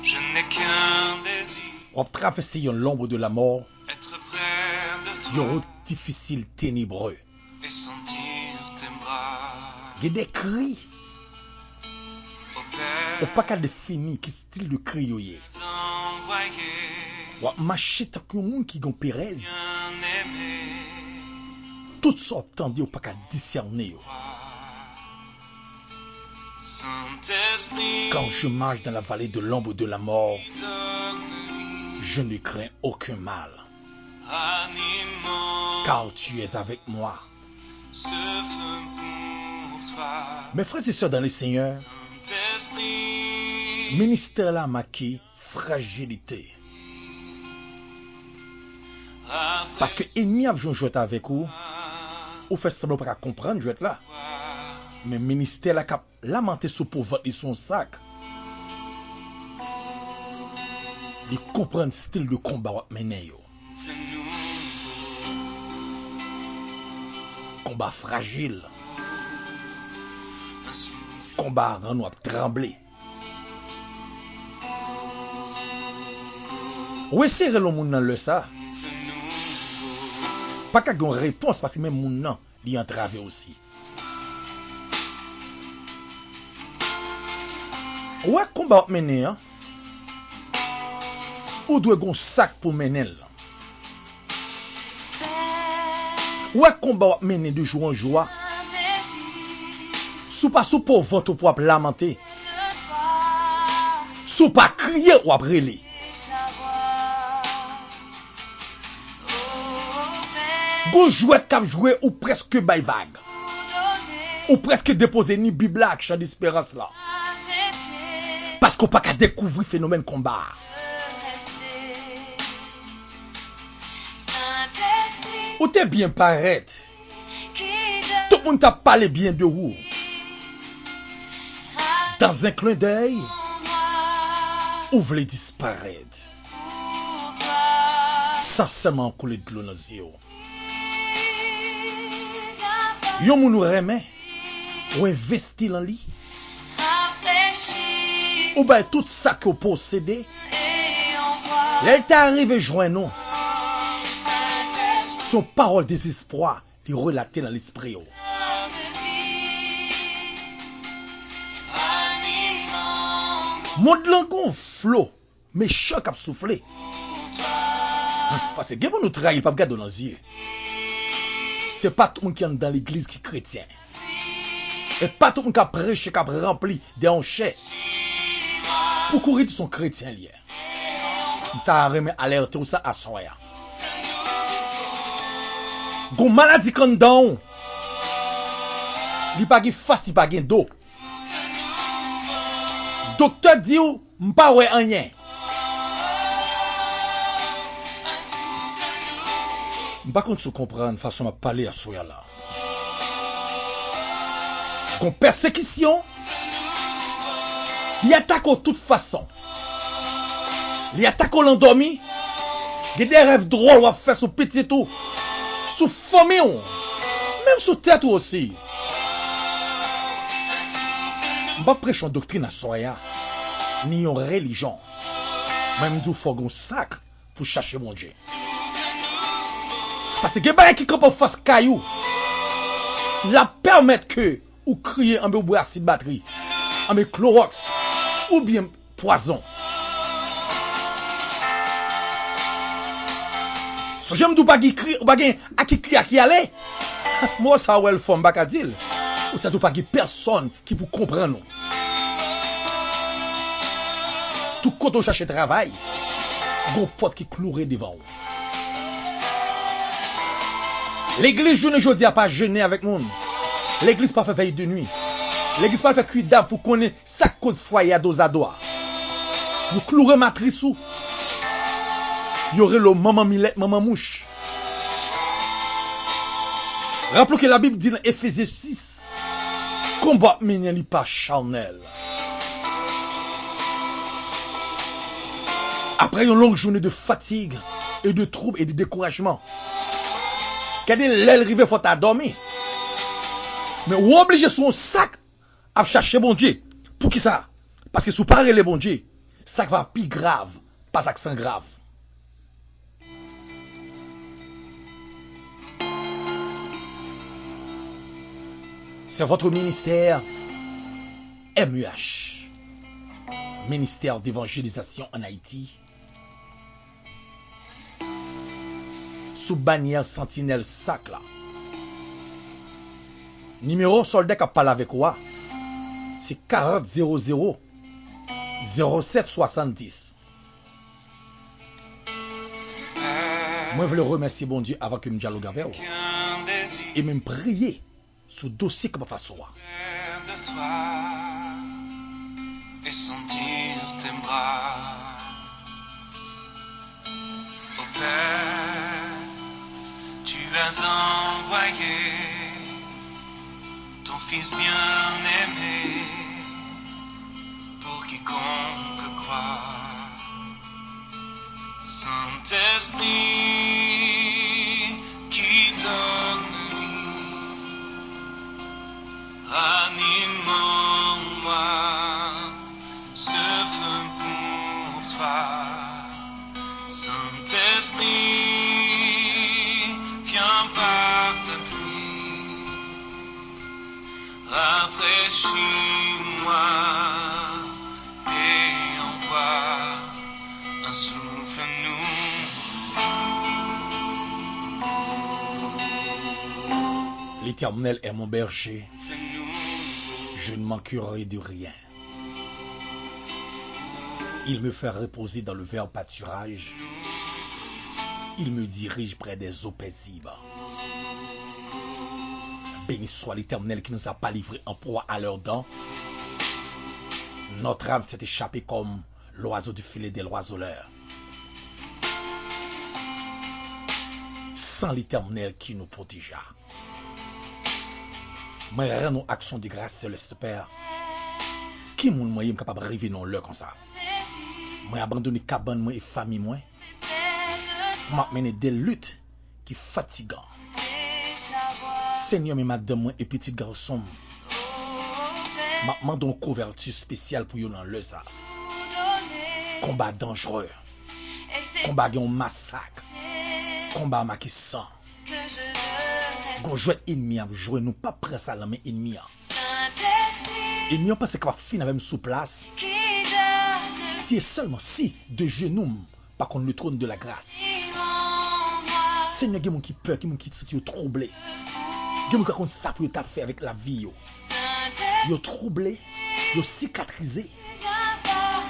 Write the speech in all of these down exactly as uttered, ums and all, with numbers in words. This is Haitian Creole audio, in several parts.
Je n'ai qu'un désir, w ap travèse yon lanb de lamò, être près de yon toi wout difisil, tenebre. Et sentir tes bras. Gen de kri, oh Père, ou pa ka defini ki stil de kri yo ye. Envoyé, w ap mache tankou yon moun ki gen perèz. Bien-aimé, tout sa w ap tande, ou pa ka disène yo. Quand je marche dans la vallée de l'ombre de la mort, je ne crains aucun mal, car tu es avec moi. Mes frères et sœurs dans le Seigneur, ministè la make frajilite. Paske ènmi ap jwe yon jwèt avèk ou, ou fè sanblan ou pa ka konprann jwèt la. Men ministè la k ap lamante sou po vant li sou yon sak. Li konprann stil de konba w ap mennen yo. Konba frajil. Konba a rann w ap tranble. Ou eseye rele yon moun nan lè sa. Pa ka gen yon repons paske menm moun nan, li antrave osi. Ou wè konba w ap mennen an, ou dwe gon sak pou mennen l. Ou wè konba w ap mennen de jou an jou a, si w pa sou po vant ou pou w ap lamante, si w pa kriye, w ap rele. Gon jwèt k ap jwe, ou prèske bay vag. Ou prèske depoze ni Bib la ak chan desperans lan. Paske w pa ka dekouvri fenomèn konba a. Ou te byen parèt. Tout moun t ap pale byen de ou. Dans un clin d'œil, ou vle disparèt. Sa sèlman koule dlo nan zye w. Yon moun ou renmen, ou envesti nan li. Ou bay tout sa ke w posede. Lè l ta rive jwenn ou, se yon pawòl dezespwa li relate nan lespri w. Mond lan gon flo mechan k ap soufle. Paske gen moun ou trayi, l p ap gade w nan zye. Se pa tout moun ki anndan legliz ki kretyen. E pa tout moun k ap preche, k ap ranpli de yon chè. Pou kouri di se yon kretyen li ye. M ta renmen alète w sa aswè a. Gon maladi k anndan w. Li pa gen fas, li pa gen do. Doktè di w, m pa wè anyen. M pa konn si w konprann fason m ap pale aswè a la. Gon pèsekisyon, li atake w tout fason. Li atake w lan dòmi. Gen de rèv dwòl w ap fè sou pitit ou, sou fanmi w, menm sou tèt ou osi. M p ap preche yon doktrin aswè a, ni yon relijyon. Men m di w fò gen yon sak pou chache Bondye. Paske gen bagay ki kanpe anfas kay ou, l ap pèmèt ke ou kriye anben ou bwè asid batri, anben klowòks, oubyen pwazon. Sonje m di w pa gen kri, ou pa gen a ki kriye a ki ale. Mo sa wè l fò m pa ka di l. Ou sèt ou pa gen pèsonn ki pou konprann ou. Tout kote w chache travay, gon pòt ki kloure devan w. Legliz jounen jodi a pa jene avèk moun. Legliz pa fè vèy de nwi. Legliz pa fè kuidav pou konnen sa k koz fwaye a dozado a. Yo kloure matris ou. Yo rele w manman milèt, manman mouch. Raple w ke Labib di nan Efezyen sis, konba w ap mennen li pa chanèl. Après une longue journée de fatigue et de troubles et de découragement, gen de lè l rive fò w ta dòmi. Men ou oblije sou yon sak ap chache Bondye. Poukisa? Paske si w pa rele Bondye, Sa k pa pi grav, pa sa k san grav. C'est votre ministère M E H, Ministère d'Évangélisation en Haïti, sou banyè Santinèl Sak la. Nimewo sòlda k ap pale avèk ou a, se karant zewo zewo zewo sèt swasanndis. Mwen vle remèsye Bondye avan ke m dyaloge avè w. E menm priye sou dosye k ap fas ou a. De toi et sentir tes bras. Ô Père, tu as envoyé ton Fils bien-aimé pour quiconque croit. Saint-Esprit qui donne vie, ranime en moi ce feu pour toi. Saint-Esprit, viens par ta pluie, rafraîchis-moi et envoie un souffle nouveau. L'Éternel est mon berger, je ne manquerai de rien. Il me fait reposer dans le vert pâturage. Il me dirige près des eaux paisibles. Béni soit l'Éternel qui nous a pas livrés en proie à leurs dents. Notre âme s'est échappée comme l'oiseau du filet des oiseleurs. Sans l'Éternel qui nous protégea. Mwen rann ou aksyon de gras, Seleste Pè. Ki moun mwen ye m kapab rive nan yon lè konsa? Mwen abandone kabann mwen e fanmi mwen pou m ap mennen de lit ki fatigan. Senyè, men madanm mwen e pitit gason m, m ap mande yon kouvèti espesyal pou yo nan lè sa. Konba danjre. Konba gen yon masak. Konba make san. Gon jwèt enmi ap jwe, nou p ap pran sa nan men enmi an. Enmi an panse kapab fin avè m sou plas. Si e sèlman si de jenou m pa konn le trône de la grâce. Senyè, gen moun ki pè, gen moun ki santi yo twouble. Gen moun ki pa konn sa pou yo ta fè avèk lavi yo. Yo twouble, yo sikatrize.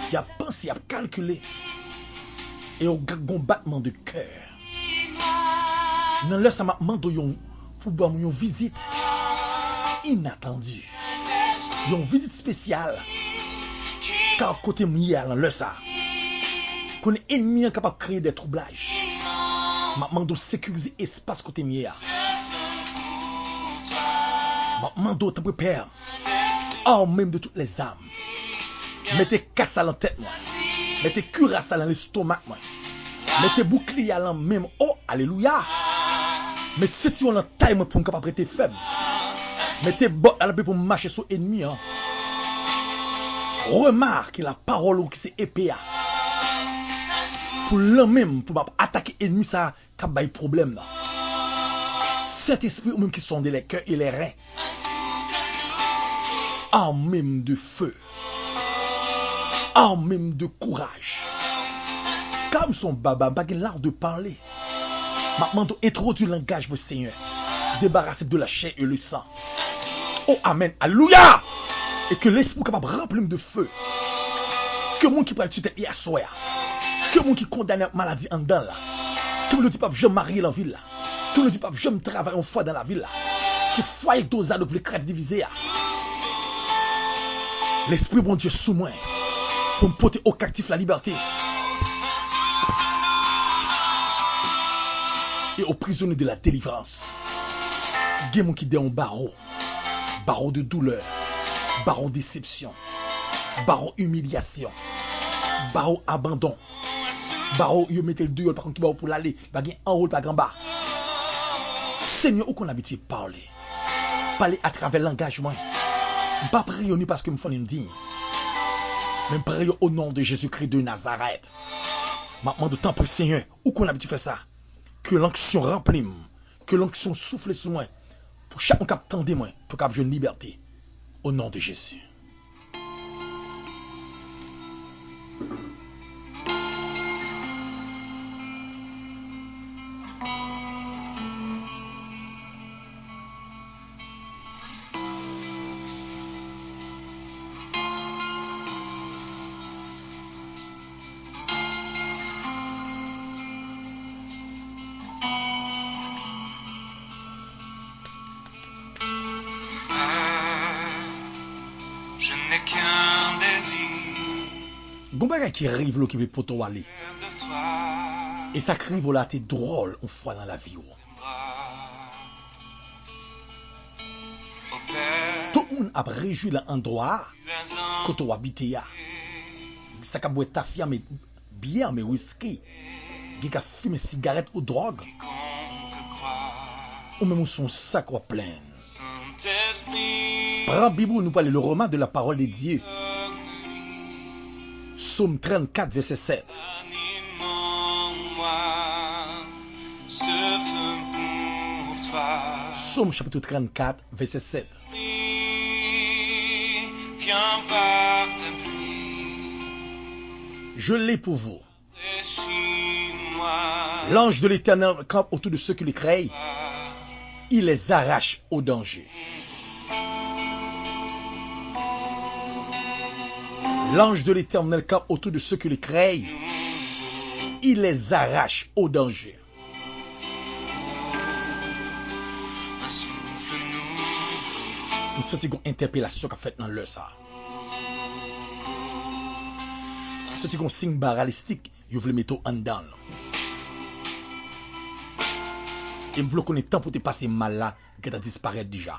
Y ap panse, y ap kalkile. E yo gen yon batman de kè. Nan lè sa, m ap mande w yon, pou ban m yon vizit inatandi. Yon vizit espesyal. Ka kote m ye a nan lè sa. Konnen enmi an kapab kreye de twoublaj. M ap mande w sekirize espas kote m ye a. M ap mande w, tanpri Pè, arme m de toutes les armes. Mete kas la nan tèt mwen. Mete kiras la nan lestomak mwen. Mete boukliye a nan men m. O, alelouya! Met sentiwon nan tay mwen pou m kapab rete fèm. Mete bòt la nan pye pou m mache sou enmi an. Remake lapawòl ou ki se epe a pou lanmen m, pou m ap atake enmi sa k ap bay pwoblèm nan. Sentespri, ou menm ki sonde les cœurs et les reins, arme m de feu. Arme m de kouraj. Ka m se yon baba, m pa gen lar de pale. M ap mande w entwodui langaj mwen, Senyè. Debarase m de la chair et le sang. O, amèn, alelouya! E ke Lespri w kapab ranpli m de feu. Ke moun ki pral tiye tèt li aswè a, ke moun ki kondane ak maladi anndan l la, ke moun yo di p ap janm marye nan vi l la, ke moun yo di p ap janm travay yon fwa dan lavi l la, ke fwaye ke dozado vle kraze divize a, Lespri Bondye sou mwen pou m pote o captifs la liberté et aux prisonniers de la délivrance. Gen moun ki dèyè yon bawo, bawo de doulè, bawo desepsyon, bawo imilyasyon, bawo abandon, bawo yo mete l deyò, l pa konn ki bawo pou l ale, li pa gen anwo, li pa gen anba. Senyè, ou konn abitye pale. Pale atravè langaj mwen. M pa priye w ni paske m fò ni m diy. Men m priye o non de Jezikri de Nazarèt. M ap mande w, tanpri, Senyè, ou konn abitye fè sa. Ke lanksyon ranpli m. Ke lanksyon soufle sou mwen. Pou chak moun k ap tande mwen, pou k ap jwenn libète. O non de Jezi. Gon bagay ki rive l okipe poto w ale. E sa k rive w la te dwòl yon fwa nan lavi w. Tout moun ap rejwi nan andwa a kote w abite a. Sa k ap bwè tafya, men byè, men wiski. Gen k ap fimen sigarèt ou dwòg. Ou menm ou se yon sak w ap plenn. Pran Bib ou, nou prale le roman de la parole de Dieu. Sòm trannkat, vèsè sèt. Sòm chapit trannkat, vèsè sèt. Je lis pour vous. L'ange de l'Éternel campe autour de ceux qui le craignent. Il les arrache au danger. L'ange de l'Éternel campe autour de ceux qui le craignent. Il les arrache au danger. M santi gon entèpelasyon k ap fèt nan lè sa a. M santi gon siy paralistik yo vle mete w anndan l. E m vle w konnen tan pou w te pase mal la gentan disparèt deja.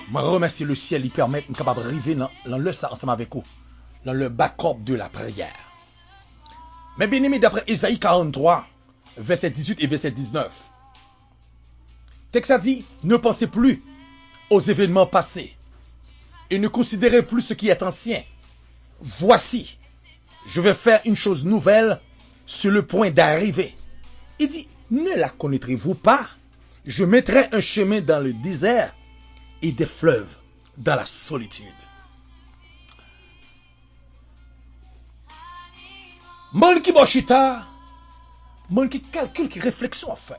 Mwen remèsye lesyèl, li pèmèt m kapab rive nan, nan lè sa ansanm avèk ou, nan le backup de la prière. Men byeneme, daprè Ezayi karanntrwa, vèsè dizuit e vèsè diznèf, tèks la di, ne pensez plus aux événements passés et ne considérez plus ce qui est ancien. Voici, je vais faire une chose nouvelle sur le point d'arriver. Il dit, ne la connaîtrez-vous pas? Je mettrai un chemin dans le désert et des fleuves dans la solitude. Moun ki bò chita, moun ki kalkil, ki refleksyon w ap fè.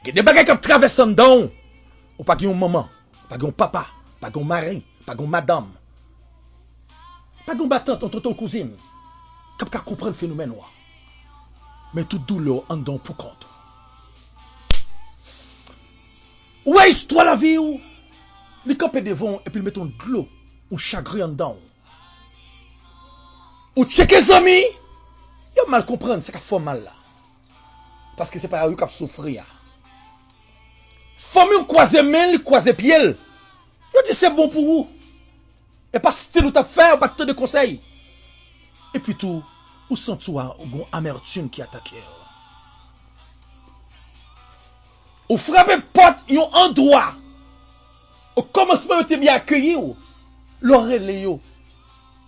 Gen de bagay k ap travèse anndan w. Ou pa gen yon manman, pa gen yon papa, pa gen yon mari, pa gen yon madanm, pa gen yon matant, yon tonton, yon kouzin k ap ka konprann fenomèn ou an. Men tout doulè w anndan w poukont ou. Ou wè istwa lavi w, li kanpe devan w epi l mete yon dlo, yon chagren anndan w. Ou tcheke zanmi, yo mal konprann sa k ap fè w mal la. Paske se pa yo k ap soufri a. Fanmi w kwaze men l, li kwaze pye l. Yo di se bon pou ou. E pa stil ou t ap fè, ou pa t tande konsèy. Epi tou, ou santi w a, ou gon amètim ki atake w. Ou frape pòt yon andwa. O kòmansman, yo te byen akeyi w. Lè w rele yo,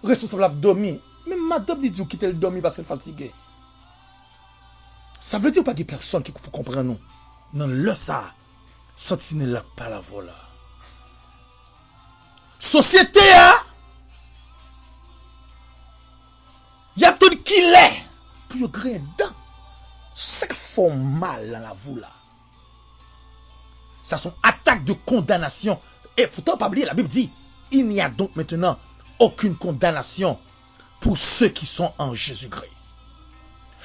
responsab la ap dòmi. Menm madanm li di w kite l dòmi paske l fatige. Sa vle di w pa gen pèsonn ki pou konprann ou. Nan lè sa a, santinèl la pa lavwa w la. Sosyete a, y ap tann kilè pou yo griyen dan. Sa k ap fè w mal nan lavi w la. Sa se yon atak de kondanasyon. E poutan, pa bliye, Labib di, il n'y a donc maintenant aucune condamnation pour ceux qui sont en Jésus-Christ.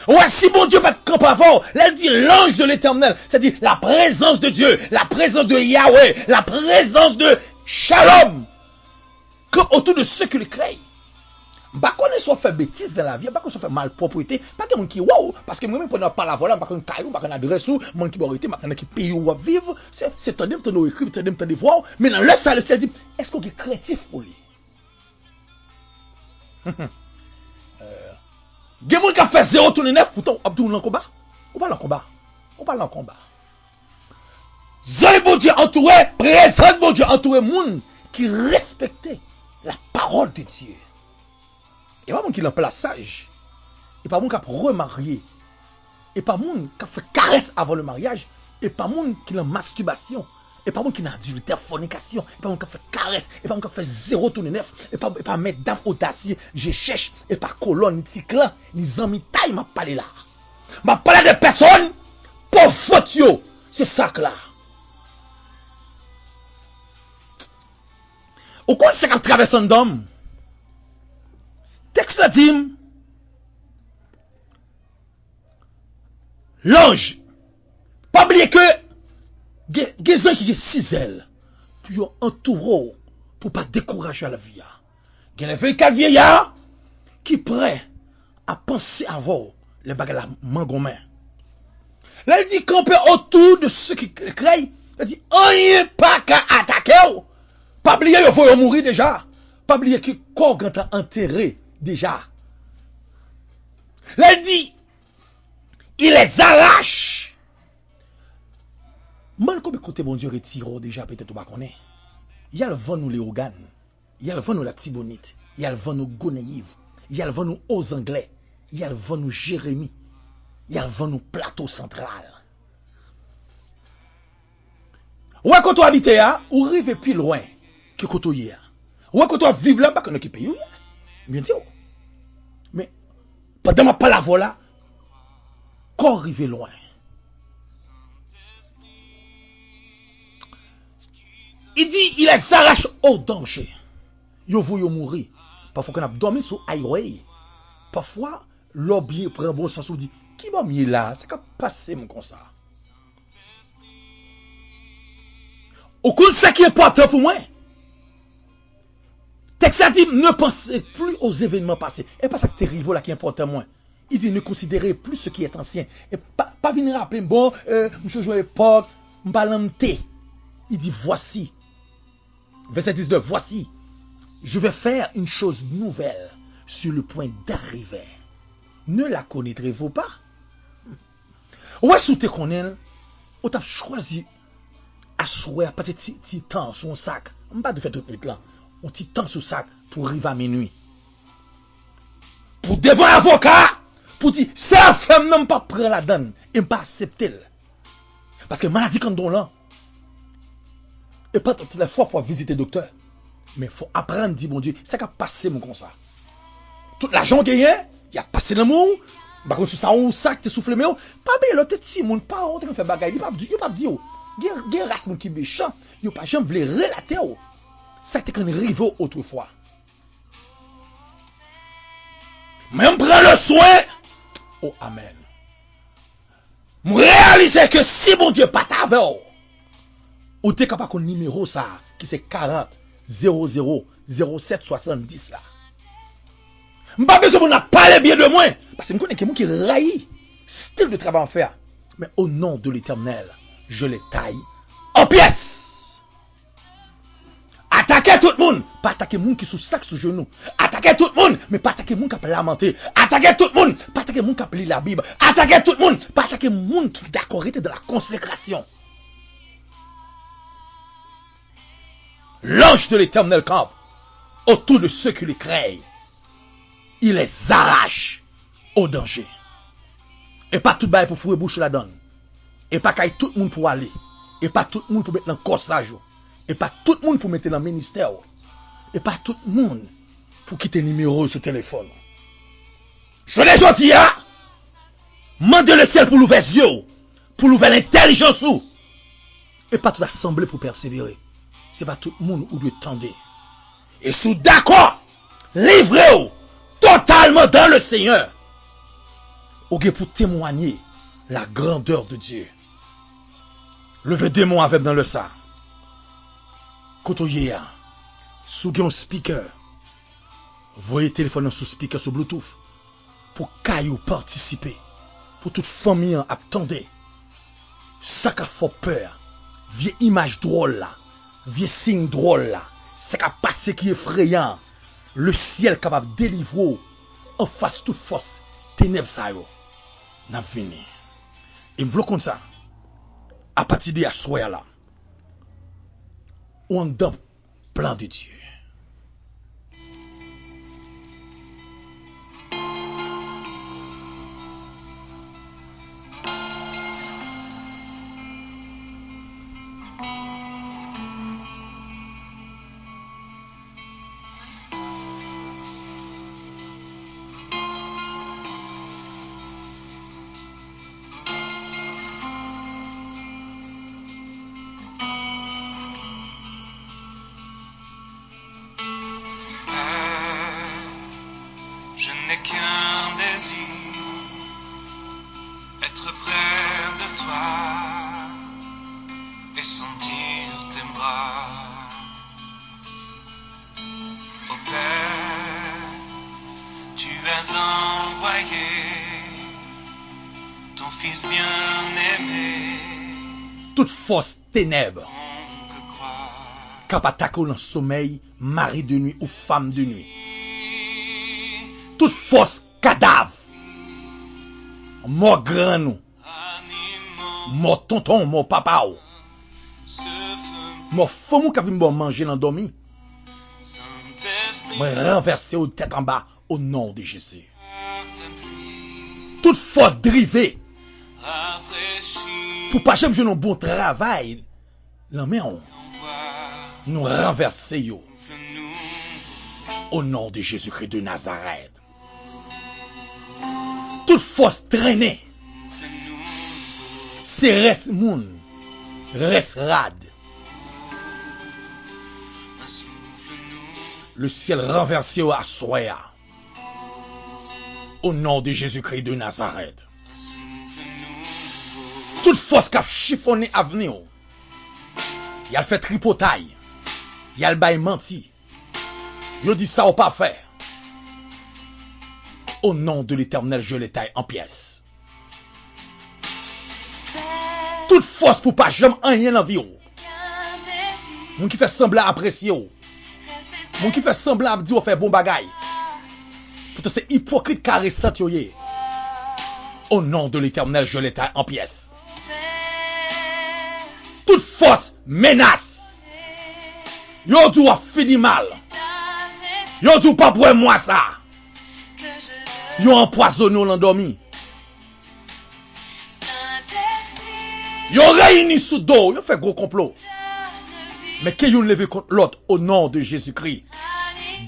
Ou wè, si Bondye pa t kanpe avè w, lè l di l'ange de l'Éternel, sètadi la présence de Dieu, la présence de Yahweh, la présence de Shalom, campe autour de ceux qui le craignent. M pa konnen si w ap fè betiz nan lavi a, m pa konnen si w ap fè malpwòpte, pa gen moun ki wè w, paske mwen menm pandan w ap pale avè w la, m pa konn kay ou, m pa konn adrès ou, moun ki bò w rete, m pa konn nan ki peyi w ap viv, se, se tande m tande w ekri, tande m tande vwa w, men nan lè sa a, lesyèl di m, èske w gen krentif pou li? Euh, Gen moun k ap fè zewo tounen nèf, poutan w ap di w nan konba. Ou pa nan konba. Ou pa nan konba. Zanmi Bondye antoure, prezans Bondye antoure moun ki respekte la parole de Dieu. E pa moun ki nan plasaj. E pa moun k ap remarye. E pa moun k ap fè karès avan le maryaj. E pa moun ki nan mastibasyon. E pa moun ki nan adiltè, fònikasyon. E pa moun k ap fè karès. E pa moun k ap fè zewo tounen nèf. E pa, e pa mètdam odasye, je chèch. E pa kolòn, ni ti klan, ni zanmitay m ap pale la. M ap pale de pèsòn pòv vant yo. Se sa k la. Ou konn sa k ap travèse anndan m? Tèks la di m, lanj, pa bliye ke gen, gen zanj ki gen sis zèl pou yo antoure w, pou w pa dekouraje a lavi a. Gen lè vennkat vyeya ki prè a panse avè w lè bagay la mangonmen. Lè l di kanpe otou de ceux qui le craignent, lè di anyen pa ka atake w. Pa bliye yo voye w mouri deja. Pa bliye ke kò w gentan antere deja. Lè l di, il les arrache. Mande konbyen kote Bondye retire w deja, petèt ou pa konnen. Y al vann ou Leyogàn. Y al vann ou Latibonit, y al vann ou Gonayiv, y al vann ou Ozanglè, y al vann ou Jeremi, y al vann ou Plato Santral. Ou wè kote w abite a, ou rive pi lwen ke kote w ye a. Ou wè kote w ap viv la, m pa konn nan ki peyi w ye. M byen di w. Men, pandan m ap pale avè w la, kò w rive lwen. Il dit, il les arrache au danger. Yo voye yo mouri. Pafwa, kan n ap dòmi sou highway, pafwa, lè w byen pran bon sans, ou di, ki bò m ye la? Sa k ap pase m konsa? Ou konn sa ki enpòtan pou mwen? Tèks la di, ne pensez plus aux événements passés. E pa sa k te rive w la ki enpòtan mwen. Il dit, ne considérez plus ce qui est ancien. E pa, pa vin raple m, bon, euh, m sonje yon epòk, m pa lan m te. Il dit, voici. Verset dix-neuf, voici, je vais faire une chose nouvelle sur le point d'arriver. Ne la connaîtrez-vous pas? Ou wè, si w te konnen l, ou t ap chwazi aswè a, pase ti, ti tan sou yon sak. M pa dwe fè tout nwit lan. Yon ti tan sou sak pou rive a minwi. Pou devan avoka, pou di, sa afè m nan, m pa pran ladan l, e m pa aksepte l. Paske maladi kanndon lan, e pa tout lè fwa pou w ap vizite doktè. Men fò w aprann di Bondye, sa k ap pase m konsa? Tout lajan w genyen, y ap pase nan men w. M pa konn si sa yon sak te soufle men w. Pa bliye, lè w te timoun, paran w te konn fè bagay, li p ap di, yo p ap di w. Gen, gen ras moun ki mechan, yo pa janm vle relate w sa k te konn rive w otrefwa. Men m pran leswen. Oh, amèn. M reyalize ke si Bondye pa t avè w, ou te ka pa konn nimewo sa a, ki se karant zewo zewo zewo sèt swasanndis la. M pa bezwen moun ap pale byen de mwen, paske m konnen gen moun ki rayi stil de travay m ap fè a. Men au nom de l'Éternel, je les taille en pièces. Atake tout moun, pa atake moun ki sou sak sou jenou. Atake tout moun, men pa atake moun k ap lamante. Atake tout moun, pa atake moun k ap li Labib. Atake tout moun, pa atake moun ki dakò rete dans la consécration. L'ange de l'Éternel campe autour de ceux qui le craignent. Il les arrache au danger. E pa tout bagay pou foure bouch ou ladan l. E pa kay tout moun pou ale. E pa tout moun pou met nan kòsaj ou. E pa tout moun pou mete nan ministè ou. E pa tout moun pou kite nimewo yo sou telefòn ou. Jounen jodi a, mande Lesyèl pou l ouvè zye w, pou l ouvè lentèlijans ou. E pa tout asanble pou pèsevere. Se pa tout moun ou dwe tande. E si w dakò livre w totalman dans le Seigneur, ou gen pou temwanye la grandeur de Dieu. Leve de mo avè m nan lè sa. Kote w ye a? Si w gen yon speaker, voye telefòn nan sou speaker, sou Bluetooth, pou kay ou patisipe, pou tout fanmi an ap tande. Sa k ap fè w pè a, vye imaj dwòl la, vye siy dwòl la, sa k ap pase ki efreyan an, lesyèl kapab delivre w anfas tout fòs, tenèb sa yo, n ap vini. E m vle w konn sa, apati de aswè a la, ou anndan plan de Dye. Je n'ai qu'un désir, être près de toi et sentir tes bras. Ô Père, tu as envoyé ton Fils bien-aimé. Tout fòs tenèb k ap atake w nan somèy, mari de nwi ou fanm de nwi. Tout fòs kadav, mò grann ou, mò tonton w, mò papa w, mò fanm ou k ap vin ba w manje nan dòmi, mwen ranvèse yo tèt anba o non de Jezi. Tout fòs drive pou pa janm jwenn yon bon travay nan men w, nou ranvèse yo o non de Jezikri de Nazarèt. Tout fòs trennen, se rès moun, rès rad. Le syèl ranvèse yo aswè a. O non de Jezikri de Nazarèt. Tout fòs k ap chifonnen avni w, y al fè tripotay, y al bay manti, yo di sa w pa fè. O non de Letènèl, je le taille en pièces. Tout fòs pou pa janm anyen nan vi w. Moun ki fè sanblan apresye w. Moun ki fè sanblan ap di w fè bon bagay. Poutan se ipokrit karesant yo ye. O non de Letènèl, je le taille en pièces. Tout fòs menas. Yo di w ap fini mal. Yo di w p ap wè mwa sa. Yo anpwazonnen w nan dòmi. Yo reyini sou do w, yo fè gwo konplo. Men ke youn leve kont lòt o non de Jezikri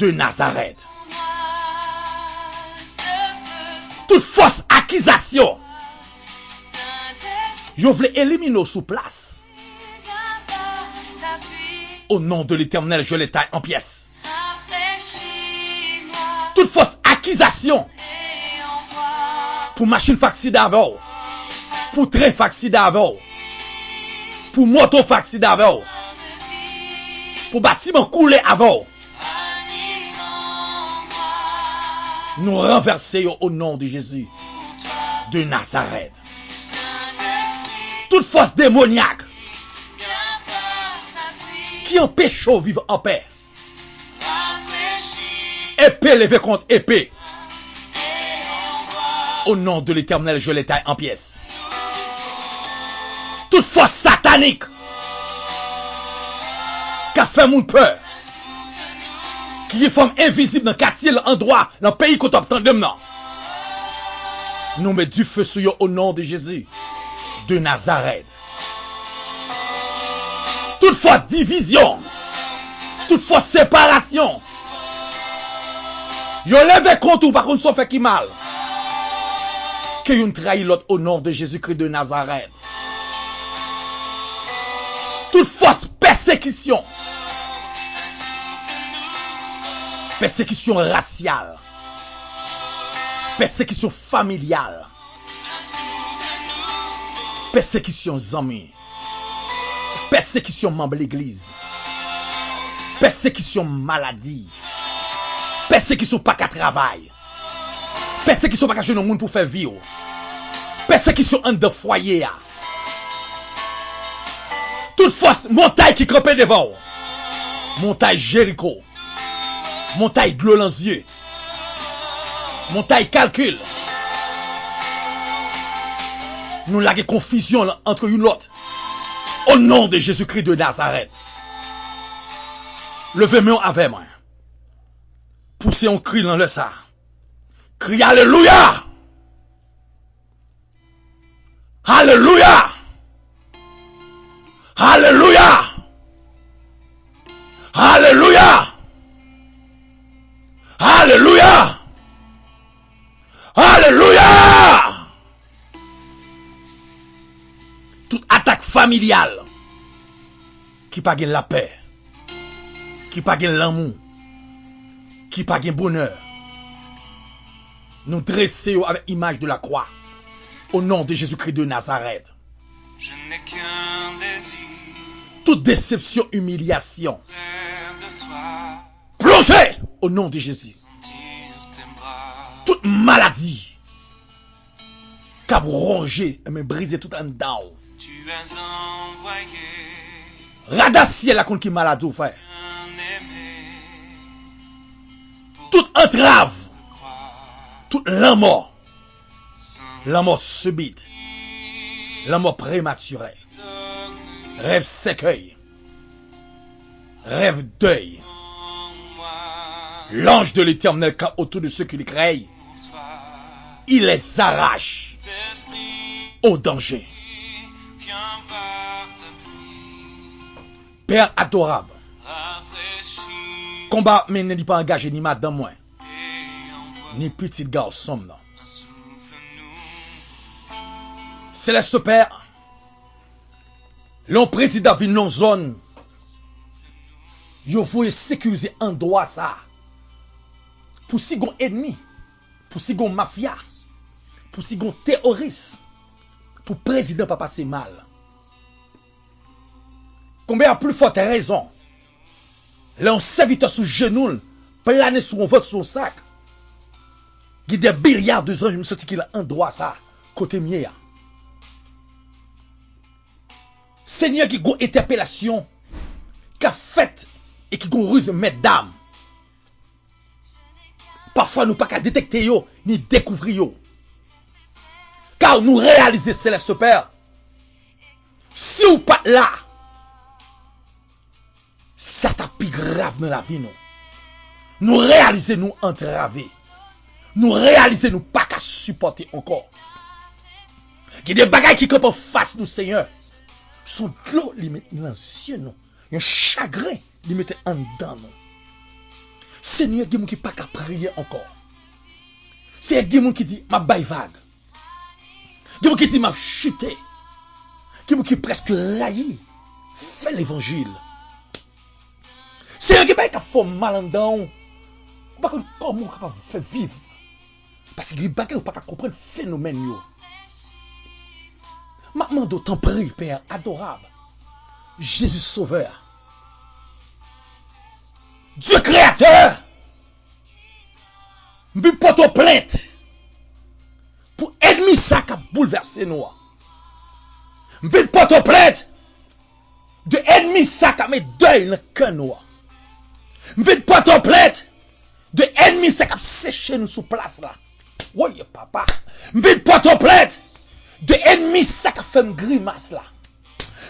de Nazarèt. Tout fòs akizasyon, yo vle elimine w sou plas. O non de Letènèl, je le taille en pièces. Tout fòs akizasyon pou machin fakside avè w, pou tren fakside avè w, pou moto fakside avè w, pou batiman koule avè w, nou ranvèse yo o non de Jezi de Nazarèt. Tout fòs demonyak ki anpeche w viv anpè, epe leve kont epe. O non de Letènèl, je le taille en pièces. Tout fòs satanik k ap fè moun pè, ki gen fòm envizib nan katye, nan andwa, nan peyi kote w ap tande m nan, nou met dife sou yo o non de Jezi de Nazarèt. Tout fòs divizyon, tout fòs separasyon, yo leve kont ou, pa konn sa w fè ki mal. Ke youn trayi lòt o non de Jezikri de Nazarèt. Tout fòs pèsekisyon, pèsekisyon rasyal, pèsekisyon familyal, pèsekisyon zanmi, pèsekisyon manm legliz, pèsekisyon maladi, pèsekisyon pa ka travay, pèsekisyon pa ka jwenn yon moun pou fè vi w, pèsekisyon anndan fwaye a. Tout fòs montay ki kanpe devan w, montay Jeriko, montay dlo nan zye, montay kalkil, Nou lage konfizyon antre youn lòt. O non de Jezikri de Nazarèt. Leve men w avè mwen. Pouse yon kri nan lè sa. Kri alelouya! Alelouya! Alelouya! Alelouya! Alelouya! Alelouya! Tout atak familyal ki pa gen lapè, ki pa gen lanmou, ki pa gen bonè, nou drese yo avèk imaj de la croix, au nom de Jésus-Christ de Nazareth. Tout desepsyon, imilyasyon, plonje au nom de Jésus. Tout maladi k ap ronje, men brize tout anndan w. Rada syèl la konn ki maladi w fè. Tout antrav, tout lanmò, lanmò sibit, lanmò prematire, rèv sèkèy, rèv dèy. L'ange de l'Éternel campe autour de ceux qui le craignent. Il les arrache au danger. Pè adorab, konba w ap mennen, li pa angaje ni madanm mwen, ni pitit gason m nan. Seleste Pè, lè yon prezidan vin nan yon zòn, yo voye sekirize andwa sa a. Pou si gon enmi, pou si gon mafya, pou si gon teworis, pou prezidan pa pase mal. Konbyen a pli fòt rezon, lè yon sèvitè sou jenou l, plane sou yon vant, sou yon sak, gen de milya de zanj m santi ki nan andwa sa a, kote m ye a. Senyè, ki gon entèpelasyon k ap fèt e ki gon riz mètdam. Pafwa nou pa ka detekte yo ni dekouvri yo. Ka nou reyalize, Seleste Pè, si w pa t la, sa t ap pi grav nan lavi nou. Nou reyalize nou antrave. Nou reyalize nou pa ka sipòte ankò. Gen de bagay ki kanpe anfas nou, Senyè. Se yon dlo li met nan zye nou. Yon chagren li mete anndan nou. Senyè, gen moun ki pa ka priye ankò. Senyè, gen moun ki di, "M ap bay vag." Gen moun ki di, "M ap chite." Gen moun ki prèske rayi fè levanjil. Senyè, gen bagay k ap fè w mal anndan w. Ou pa konn kòman w kapab fè viv. Paske gen bagay ou pa ka konprann fenomèn yo. M ap mande w, tanpri, Pè adorab, Jezi Sovè, Dye Kreyatè, m vin pote w plent pou ènmi sa k ap boulvèse nou an. M vin pote w plent de ènmi sa k ap met dèy nan kè nou an. M vin pote w plent de ènmi sa k ap seche nou sou plas la. Woy, papa. M vin pote w plent de ènmi sa k ap fè m grimas la.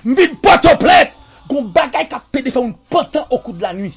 M vin pote w plent, gon bagay k ap pede fè moun pantan au cours de la nuit.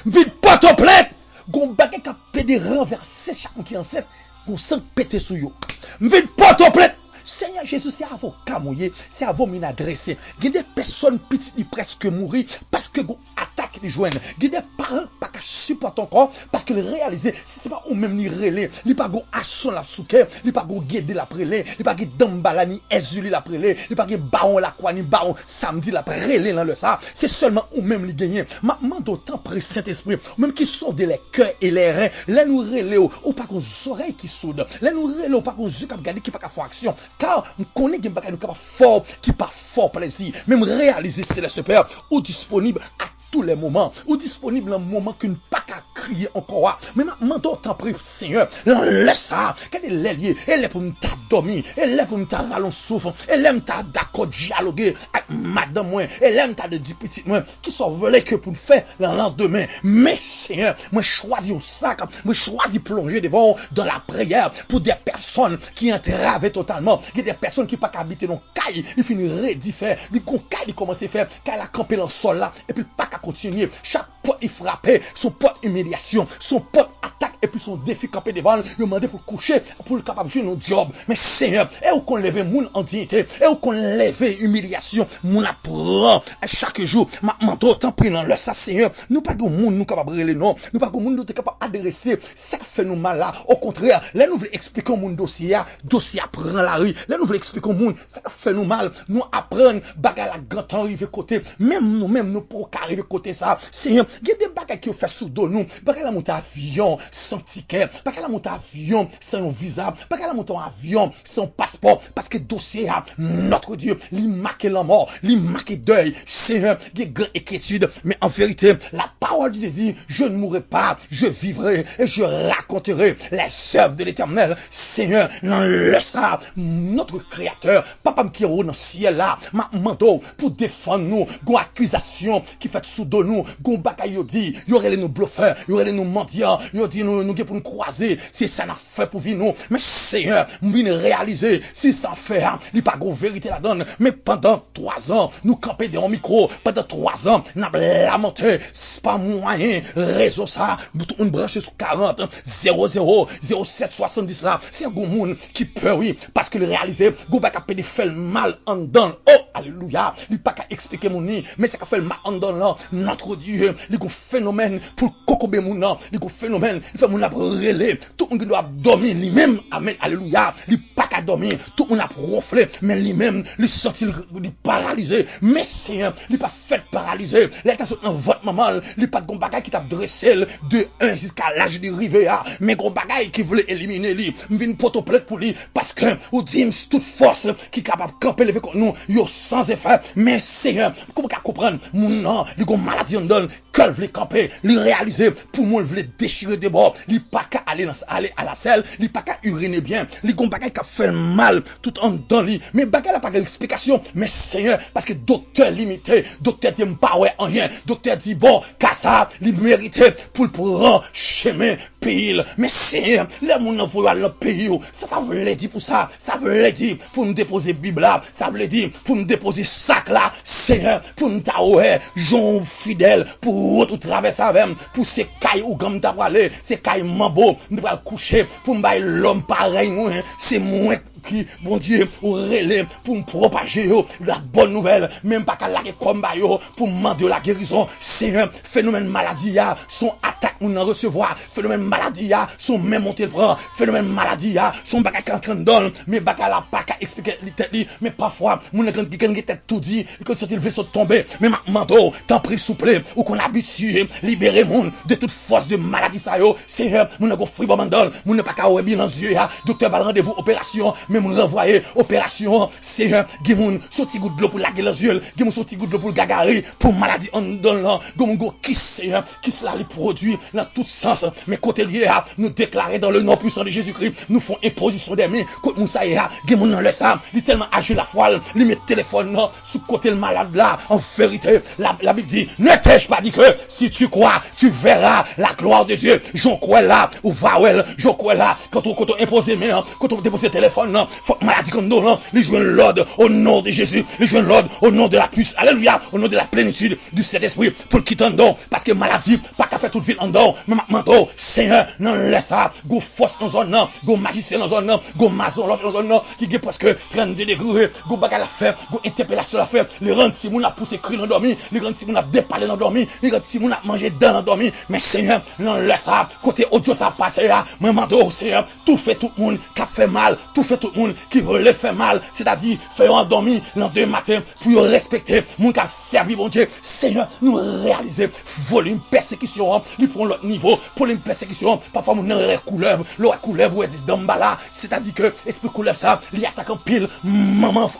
M vin pote w plent, gon bagay k ap pede ranvèse chak moun ki ansent, gon san k pete sou yo. M vin pote w plent. Senyè Jezi, se avè w ka mwen ye, se avè w m vin adrese. Gen de pèsòn pitit li prèske mouri paske gon atak li jwenn. Gen de paran k pa ka sipòte ankò paske l reyalize si se pa ou menm li rele, li pa gon Ason l ap souke, li pa gon Gede l ap rele, li pa gen Danmbala ni Èzili l ap rele, li pa gen Bawon Lakwa ni Bawon Samdi l ap rele nan lè sa. Se sèlman ou menm li genyen. M ap mande w, tanpri, Sentespri, ou menm ki sonde les cœurs et les reins, lè nou rele w, ou pa gon zòrèy ki soud. Lè nou rele w, ou pa gon zye k ap gade, ki pa ka fè aksyon. Ka m konnen gen bagay nou kapab fè w ki pa fè w plezi. Men m reyalize, Seleste Pè, ou disponib a tou lè moman. Ou disponib nan moman ke n pa ka kriye ankò a. Men m ap mande w, tanpri, Senyè, nan lè sa a, gade lè l ye, e lè pou m ta dòmi, e lè pou m ta rale yon souf, e lè m ta dakò dyaloge ak madanm mwen, e lè m ta di pitit mwen, kisa w vle ke pou n fè nan landemen? Men, Senyè, mwen chwazi yon sak, mwen chwazi plonje devan w dans la prière pour des personnes ki antrave totalman. Gen de pèsonn ki pa ka abite nan kay li fin redi fè, li gon kay li kòmanse fè, kay la kanpe nan sòl la, epi l pa ka kontinye. Chak pòt li frape, se yon pòt imilyasyon, se yon pòt atak, epi se yon defi kanpe devan l, yo mande pou l kouche, pou l kapab jwenn yon djòb. Men Senyè, e ou konn leve moun an diyite, e ou konn leve imilyasyon moun ap pran chak jou. M ap mande w, tanpri, nan lè sa, Senyè, nou pa gen moun nou kapab rele non, nou pa gen moun nou te kapab adrese sa k ap fè nou mal la. Okontrè, lè nou vle eksplike yon moun dosye a, dosye a pran lari. Lè nou vle eksplike yon moun sa k ap fè nou mal, nou aprann bagay la gentan rive kote. Menm nou menm, nou poko ka rive kote sa. Senyè, gen de bagay ki yo fè sou do nou. Bagay la monte avyon san tikè. Bagay la monte avyon san yon viza. Bagay la monte yon avyon san yon paspò. Paske dosye a, notre Dieu, li make lanmò, li make dèy. Senyè, gen gran enkyetid. Men an verite, la parole de Dieu dit, je ne mourrai pas, je vivrai et je raconterai les œuvres de l'Éternel. Senyè, nan lè sa, notre Créateur, Papa m ki anwo nan syèl la, m ap mande w pou defann nou. Gon akizasyon ki fèt sou do nou, gon bagay yo di, yo rele nou blofè, yo rele nou mandyan, yo di nou, nou gen pou n kwaze, se sa n ap fè pou vi nou. Men Senyè, m vin reyalize, si sa fè a, li pa gon verite ladan l. Men pandan twazan, nou kanpe dèyè yon mikwo, pandan twazan, n ap lamante, s-, pa mwayen rezo sa, tout moun branche sou karant zewo zewo zewo sèt swasanndis la. Se gon moun ki pè, wi, paske li reyalize gon bagay k ap pede fè l mal anndan l. O, alelouya! Li pa ka eksplike moun li, men sa k ap fè l mal anndan l lan, notre Dieu, li gon fenomèn pou l kokobe moun nan, li gon fenomèn, li fè moun ap rele, tout moun gen dwa ap dòmi, li menm, amèn, alelouya, li pa ka dòmi, tout moun ap wonfle, men li menm, li santi l, li paralize. Men Senyè, li pa fèt paralize. Lè l ta sot nan vant manman l, li pa t gon bagay ki t ap drese l de en jiska laj li rive a. Men gon bagay ki vle elimine li. M vin pote w plent pou li, paske ou di m si tout fòs ki kapab kanpe leve kont nou, yo san efè. Men Senyè, kòman w ka konprann moun nan, li gon maladi anndan l, kè l vle kanpe, li reyalize poumon l vle dechire de bò, li pa ka ale nan, ale alasèl, li pa ka irine byen, li gon bagay k ap fè l mal tout anndan li. Men bagay la pa gen eksplikasyon. Men Senyè, paske doktè limite, doktè di m pa wè anyen, doktè di, bon, ka sa a, li merite pou l pran chemen peyi l. Men Senyè, lè moun nan voye w al nan peyi w, sa sa vle di pou sa? Sa vle di pou m depoze Bib la, sa vle di pou m depoze sak la, Senyè, pou m ta wè jan w fidèl, pou wout ou travèse avè m, pou se kay ougan m ta prale, se kay manbo m ta pral kouche, pou m bay lòm parèy mwen, se mwen ki, Bondye, ou rele pou m pwopaje yo la bòn nouvèl, men m pa ka lage kò m ba yo pou m mande yo lagerizon. Senyè, fenomèn maladi a, se yon atak moun nan resevwa. Fenomèn maladi a, se yon men monte l pran. Fenomèn maladi a, se yon bagay ki antre anndan l. Men bagay la pa ka eksplike li tèt li. Men pafwa, moun nan gen, gen, gen tèt toudi, li konn santi l vle sot tonbe. Men m ap mande w, tanpri, souple, ou konn abitye libere moun de tout fòs de maladi sa yo. Senyè, moun nan gon fibwòm anndan l, moun nan pa ka wè byen nan zye a. Doktè ba l randevou operasyon, men moun ranvwaye operasyon an. Senyè, gen moun, se yon ti gout dlo pou lage nan zye l, gen moun, se yon ti gout dlo pou l gagari, pou maladi anndan l lan. Gen moun gon kis, Senyè, kis la li pwodui nan tout sans. Men kote l ye a, nou deklare dans le nom puissant de Jésus-Christ, nou fè yon enpozisyon dèmen kont moun sa ye a. Gen moun nan lè sa, li tèlman aji lafwa l, li met telefòn nan sou kote l malad la. An verite, la, Labib di, ne t'ai-je pas dit que si tu crois, tu verras la gloire de Dieu? Jan w kwè la, ou va wè l. Jan w kwè la, kote w, kote w enpoze men an, kote w depoze telefòn nan, fòk maladi konn do lan, li jwenn lòd o non de Jezi, li jwenn lòd o non de la plis, alelouya, o non de la plenitid du Sentespri, pou l kite anndan w, paske maladi pa ka fè tout vi l anndan w. Men m ap mande w, Senyè, nan lè sa a, gon fòs nan zòn nan, gon majisyen nan zòn nan, gon mazonlòch nan zòn nan, ki gen prèske trannde degre, gon bagay l ap fè, gon entèpelasyon l ap fè, li rann timoun ap pouse kri nan dòmi, li rann timoun ap depale nan dòmi, li rann timoun ap manje dan nan dòmi. Men Senyè, nan lè sa a, kote odyo sa ap pase a, mwen mande w, Senyè, toufe tout moun k ap fè mal, toufe tout moun ki vle fè mal, sètadi fè yo andòmi landemen maten pou yo respekte moun k ap sèvi Bondye. Senyè, nou reyalize volim pèsekisyon an, li pran yon lòt nivo, volim pèsekisyon Pafwa moun nan wè koulèv, lè w wè koulèv, ou wè di danmbala, sètadi ke espri koulèv sa, li atake anpil manman,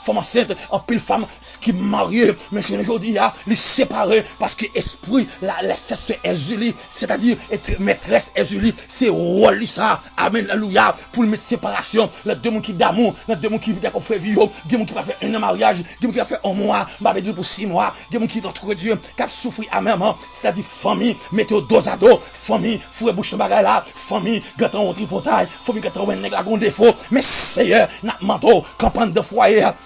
fanm ansent, anpil fanm ki marye. Men jounen jodi a, li separe, paske espri la, la sèt sè Èzili, sètadi mètrès Èzili, se wòl li sa. Amèn, alelouya, pou l met separasyon nan de moun ki damou, nan de moun ki dakò fè vi yo. Gen moun ki pa fè en an maryaj, gen moun ki pa fè yon mwa, m pa vle di pou sis mwa. Gen moun ki antre de, k ap soufri amèman, sètadi fanmi mete yo dozado, fanmi foure bouch nan bagay la, fanmi gentan yon tripotay, fanmi gentan wè nèg la gon defo. Men Seyè, n ap mande w, kanpe anndan fwaye a.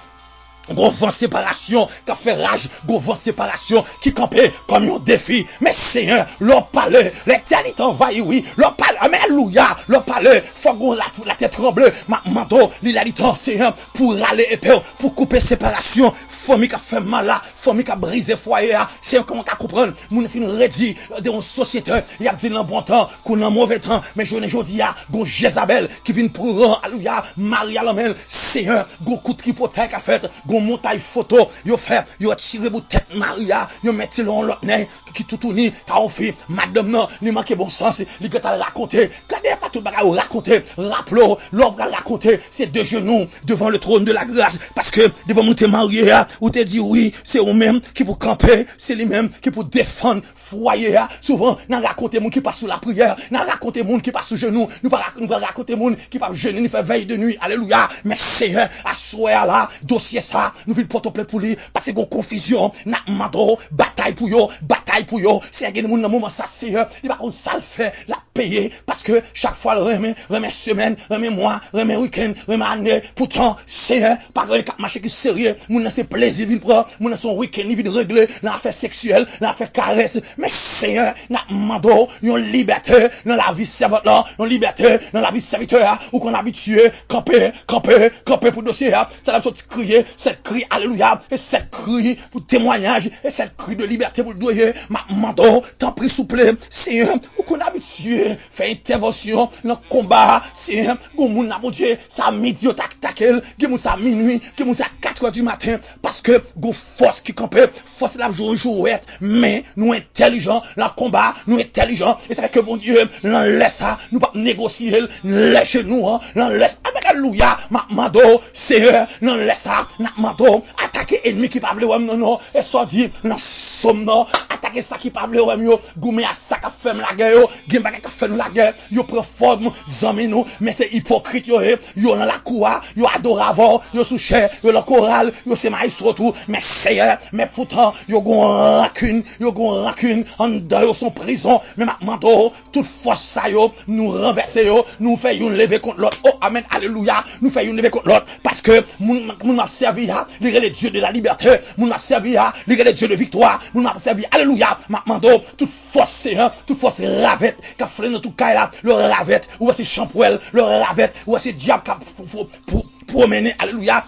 Gon van separasyon k ap fè raj, gon van separasyon ki kanpe kòm yon defi. Men Seyè, lè w pale, lè tè li t anvayi, wi, lè w pale, alelouya, lè w pale, fòk gon la, latè tranble. M ap mande w, li la li tan, Seyè, pou rale epe w, pou koupe separasyon, fanmi k ap fè mal la, fanmi k ap brize fwaye a. Seyè, kòman w ka konprann moun fin redi de yon sosyete, y ap di l nan bon tan kou nan move tan, men jounen jodi a, gon Jezabèl ki vin pran, alelouya, Maria nan men l. Seyè, gon kout tripotay k ap fèt, gon montay foto yo fè, yo tire bout tèt Maria, yo mete l yon lòt nèg ki toutouni, ta ofi, madanm nan, li manke bon sans, li gentan al rakonte. Gade pa tout bagay ou rakonte, raple w, lè w pral rakonte, se de jenou devan le trône de la grâce, paske devan moun te marye a, ou te di wi, se ou menm ki pou kanpe, se li menm ki pou defann fwaye a. Souvan, n a rakonte moun ki pa sou lapriyè, n a rakonte moun ki pa sou jenou, nou pa ra-, nou pa rakonte moun ki pa jene ni fè vèy de nwi. Alelouya! Men Seyè, aswè a la, dosye sa, nou vin pote w plent pou li, paske gon konfizyon, n ap mande w, batay pou yo, batay pou yo. Seyè, gen moun nan moman sa, Seyè, li pa konn sa l fè, l ap peye, paske chak fwa l renmen, renmen semèn, renmen mwa, renmen wikenn, renmen ane. Poutan, Seyè, pa gen anyen k ap mache ki serye. Moun nan se plezi vin pran, moun nan se yon wikenn li vin regle nan afè seksyèl, nan afè karès. Men Seyè, n ap mande w yon libète nan lavi sèvant lan, yon libète nan lavi sèvitè a. Ou konn abitye kanpe, kanpe, kanpe pou dosye a. Talè m sot kriye sèt kri alelouya, e sèt kri pou temwayaj, e sèt kri de libète pou l dwe ye. M ap mande w, tanpri souple, Seyè, ou konn abitye fè entèvansyon nan konba a, Seyè, gon moun la, Bondye, sa midi yo t atake l, gen moun sa minwi, gen moun sa katrè di maten, paske gon fòs ki kanpe, fòs la ap jwe yon jwèt, men nou entèlijan nan konba, nou entèlijan, e sa fè ke Bondye, nan lè sa, nou p ap negosye l, lè jenou an, nan lè sa, alelouya, m ap mande w, Seyè, nan lè sa, n ap mande w, atake ènmi ki pa vle wè m nan non, e sa w di nan sòm nan, atake sa ki pa vle wè m yo, goumen a sa k ap fè m lagè yo, gen bagay k ap fè nou lagè, yo pran fòm zanmi nou, men se ipokrit yo ye, yo nan lakou a, yo adore avè w, yo sou chè, yo nan koral, yo se mayestwo tou, men Seyè, men poutan, yo gon rankin, yo gon rankin, anndan yo se yon prizon, men m ap mande w, tout fòs sa yo, nou ranvèse yo, nou fè youn leve kont lòt, o amèn, alelouya, nou fè youn leve kont lòt, paske moun, moun m ap sèvi a, li rele Dieu de la liberté, moun m ap sèvi a, li rele Dieu de victoire, moun m ap sèvi, alelouya, m ap mande w, tout fòs Seyè, tout fòs ravèt k ap flennen nan tout kay la, lè w ravèt, ou wè se chanpwèl, lè w ravèt, ou wè se dyab k ap pou, pou, pou pwomennen, alelouya.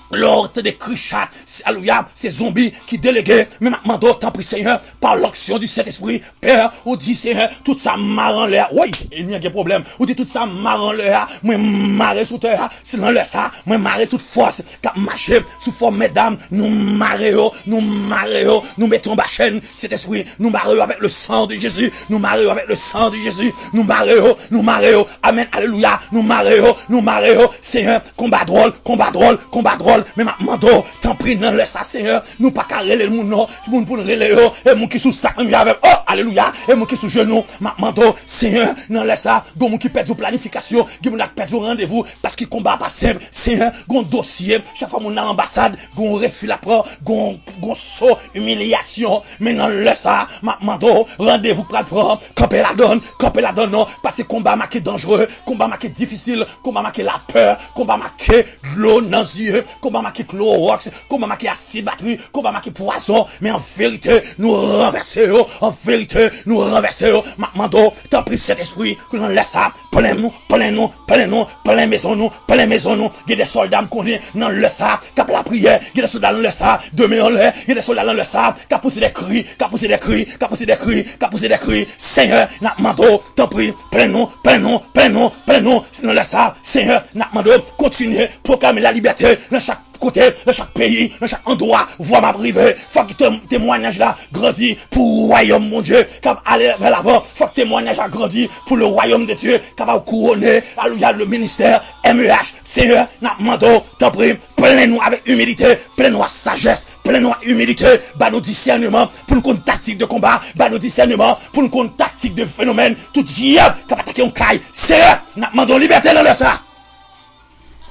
Lè w tande kri chat, alelouya, se zonbi ki delege, men m ap mande w, tanpri, Seyè, par l'onction du Saint-Esprit, Pè, ou di, Seyè, tout sa mare anlè a, woy, ènmi an gen pwoblèm. Ou di, tout sa mare anlè a, mwen mare sou tè a, se nan lè sa, mwen mare tout fòs k ap mache sou fòm mètdam, nou mare yo, nou mare yo, nou mete yo anba chèn, Sentespri, nou mare yo avèk le sang de Jésus, nou mare yo avèk le sang de Jésus, nou mare yo, nou mare yo, amèn, alelouya, nou mare yo, nou mare yo, Seyè, konba dwòl, konba dwòl, konba dwòl, men m ap mande w, tanpri, nan lè sa, Seyè, nou pa ka rele moun non, moun pou n rele yo, e moun ki sou sak menm jan avè m, o, alelouya, e moun ki sou jenou, m ap mande w, Seyè, nan lè sa, gon moun ki pèdi yon planifikasyon, gen moun k pèdi yon randevou, paske konba a pa senp, Seyè, gon dosye, chak fwa moun nan anbasad, gon refi l ap pran, gon, gon so imilyasyon, men nan lè sa, m ap mande w, randevou k pral pran, kanpe ladann, kanpe ladann non, paske konba make danjere, konba make difisil, konba make lapè, konba make dlo nan zye, konba make klowòks, konba make asid batri, konba make pwazon, men an verite, nou ranvèse yo, an verite, nou ranvèse yo, m ap mande w, tanpri, Sentespri, pou nan lè sa, plen nou, plen nou, plen nou, plen mezon nou, plen mezon nou, gen de sòlda m konnen nan lè sa, k ap lapriyè, gen de sòlda nan lè sa, de men anlè, gen de sòlda nan lè sa, k ap pouse de kri, k ap pouse de kri, k ap pouse de kri, k ap pouse de kri, Seyè, n ap mande w, tanpri, plen nou, plen nou, plen nou, plen nou, nan lè sa, Seyè, n ap mande w, kontinye pwoklame lalibète nan chak kote, nan chak peyi, nan chak andwa, vwa m ap rive. Fòk tem-, temwayaj la grandi pou wayòm Bondye k ap ale vè lavan. Fòk temwayaj la grandi pou le royaume de Dieu, kapab kouwone, alelouya, le ministè M E H. Senyè, n ap mande w, tanpri, plen nou avèk imilite, plen nou ak sajès, plen nou ak imilite, ba nou disèneman pou n konn taktik de konba, ba nou disèneman pou n konn taktik de fenomèn, tout dyab k ap atake yon kay. Senyè, n ap mande w libète nan lè sa.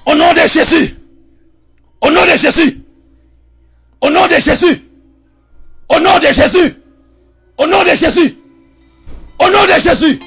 Au nom de Jésus. Au nom de Jésus. Au nom de Jésus. Au nom de Jésus. Au nom de Jésus. Au nom de Jésus.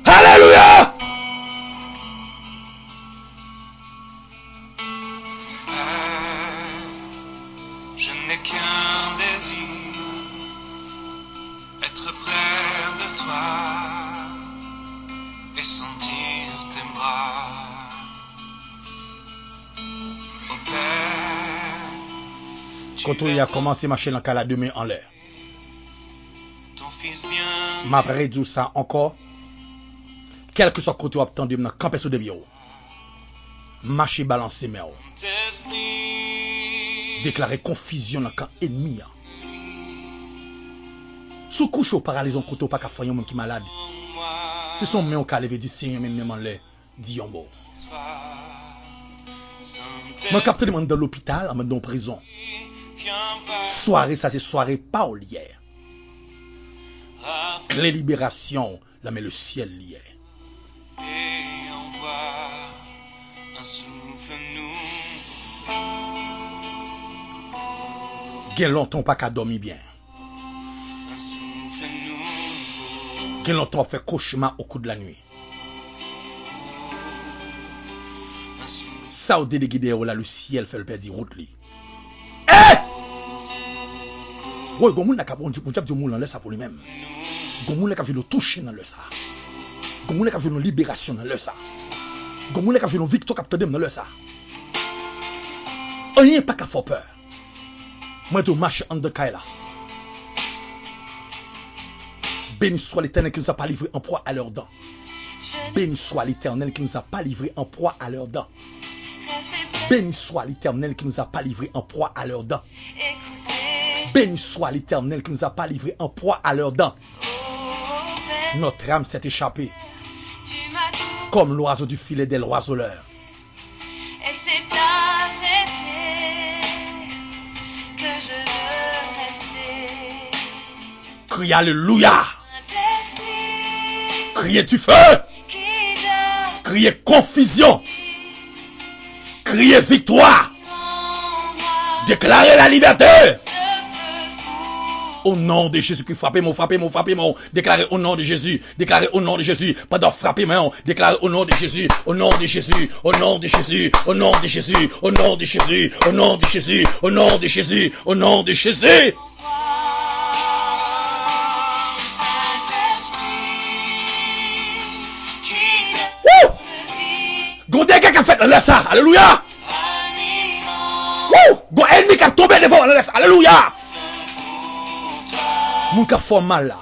Alelouya! Je n'ai qu'un désir, être près de toi et sentir tes bras. Kote w ye a, kòmanse mache nan kay la, de men anlè. M ap redi w sa ankò. Kèlkeswa kote w ap tande m nan, kanpe sou de pye w. Mache balanse men w. Deklare konfizyon nan kan ènmi an. Si w kouche, w paralize yon kote, w pa ka fè anyen, yon moun ki malad. Si se yon men w ka leve, di, Senyè, men men m anlè. Di yon mo. Mwen k ap tande m anndan lopital, anndan yon prizon. Sware sa se sware pa w li ye. Kle liberasyon w nan men lesyèl li ye. Gen lontan w pa ka dòmi byen. Gen lontan w ap fè kochma au cours de la nuit. Sa w delege dèyè w la, lesyèl fè l pèdi wout li. Eh! Woy, gon moun la k ap, Bondye, Bondye ap di yon mo nan lè sa pou li menm. Gon moun la k ap jwenn yon touche nan lè sa. Gon moun la k ap jwenn yon liberasyon nan lè sa. Gon moun la k ap jwenn yon viktwa k ap tande m nan lè sa. Anyen pa ka fè w pè. Mwen di w mache anndan kay la. Béni soit l'Éternel qui nous a pas livrés en proie à leurs dents. Béni soit l'Éternel qui nous a pas livrés en proie à leurs dents. Béni soit l'Éternel qui nous a pas livrés en proie à leurs dents. Béni soit l'Éternel qui nous a pas livrés en proie à leurs dents. Notre âme s'est échappée comme l'oiseau du filet des oiseleurs. Et c'est arrêté que je veux rester. Kriye alelouya. Kriye dife. Kriye konfizyon. Kriye viktwa. Deklare la libète. Au nom de Jésus-Christ, frape mwen, frape mwen, frape mwen. Deklare au nom de Jésus. Deklare au nom de Jésus. Pandan w frape men w, deklare au nom de Jésus, au nom de Jésus, au nom de Jésus, au nom de Jésus, au nom de Jésus, au nom de Jésus, au nom de Jésus, au nom de Jésus. Woo! Gon dega k ap fèt nan lè sa. Alelouya! Woo! Gon ènmi k ap tonbe devan w nan lè sa. Alelouya! Moun k ap fè w mal la.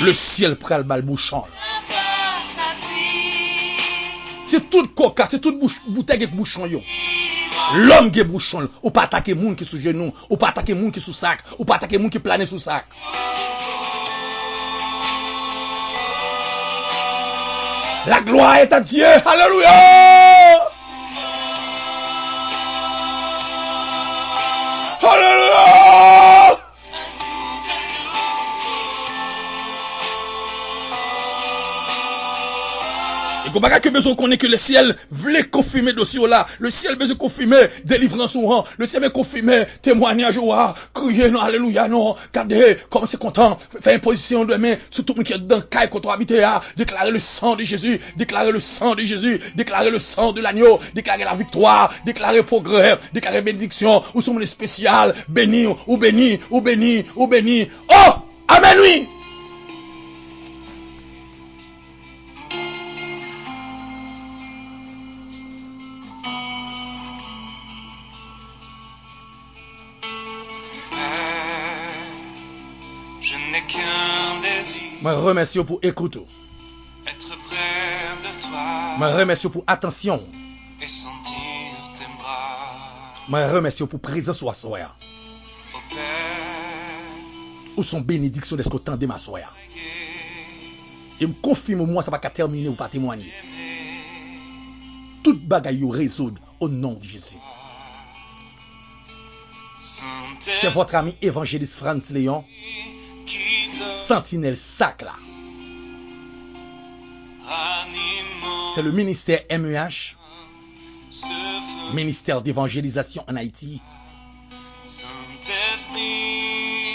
Le syèl pral ba l bouchon l. Se tout koka, se tout bouch, boutèy gen bouchon yo. Lòm gen bouchon l. Ou pa atake moun ki sou jenou. Ou pa atake moun ki sou sak. Ou pa atake moun ki plane sou sak. La gloire est à Dieu. Alelouya! Alelouya! E gon bagay ke bezwen konnen ke lesyèl vle konfime dosye w la. Lesyèl bezwen konfime delivrans ou an. Lesyèl bezwen konfime temwayaj ou a. Kriye non, alelouya non. Gade, kòmanse kontan. Fè enpozisyon de men sou tout moun ki anndan kay kote w abite a. Déclarez le sang de Jésus. Déclarez le sang de Jésus. Déclarez le sang de l'agneau. Déclarez la victoire. Déclarez progrès. Déclarez bénédiction. Ou se yon moun espesyal. Beni, ou beni, ou beni, ou beni. Oh! Amèn wi! Mwen remèsye w pou ekout ou. Être près de toi Mwen remèsye w pou atansyon w. Et sentir tes bras. Mwen remèsye w pou prezans ou aswè a. Au Père. Ou se yon benediksyon dèske w tande m aswè a. E m konfime w, mwa sa pa ka tèmine ou pa temwanye. Tout bagay yo rezoud au nom de Jésus. C'est votre ami évangéliste Frantz Léon, Sentinelle Sakla. C'est le ministère M E H, Ministère d'évangélisation en Haïti,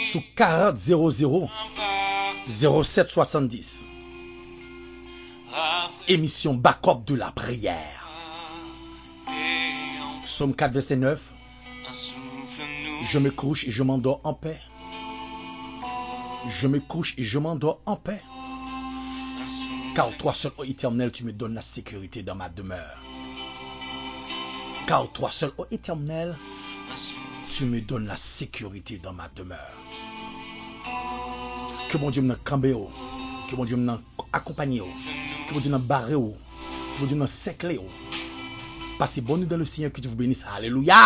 sou quarante zéro zéro zéro sept soixante-dix. Émission Backup de la prière. Psaume quatre, verset neuf. Je me couche et je m'endors en paix. Je me couche et je m'endors en paix. Car toi seul, ô Éternel, tu me donnes la sécurité dans ma demeure. Car toi seul, ô Éternel, tu me donnes la sécurité dans ma demeure. Ke Bondye m nan kanbe w. Ke Bondye m nan akonpanye w. Ke Bondye m nan bare w. Ke Bondye m nan sèkle w. Passez bonne nuit dans le Seigneur, que Dieu vous bénisse. Alléluia!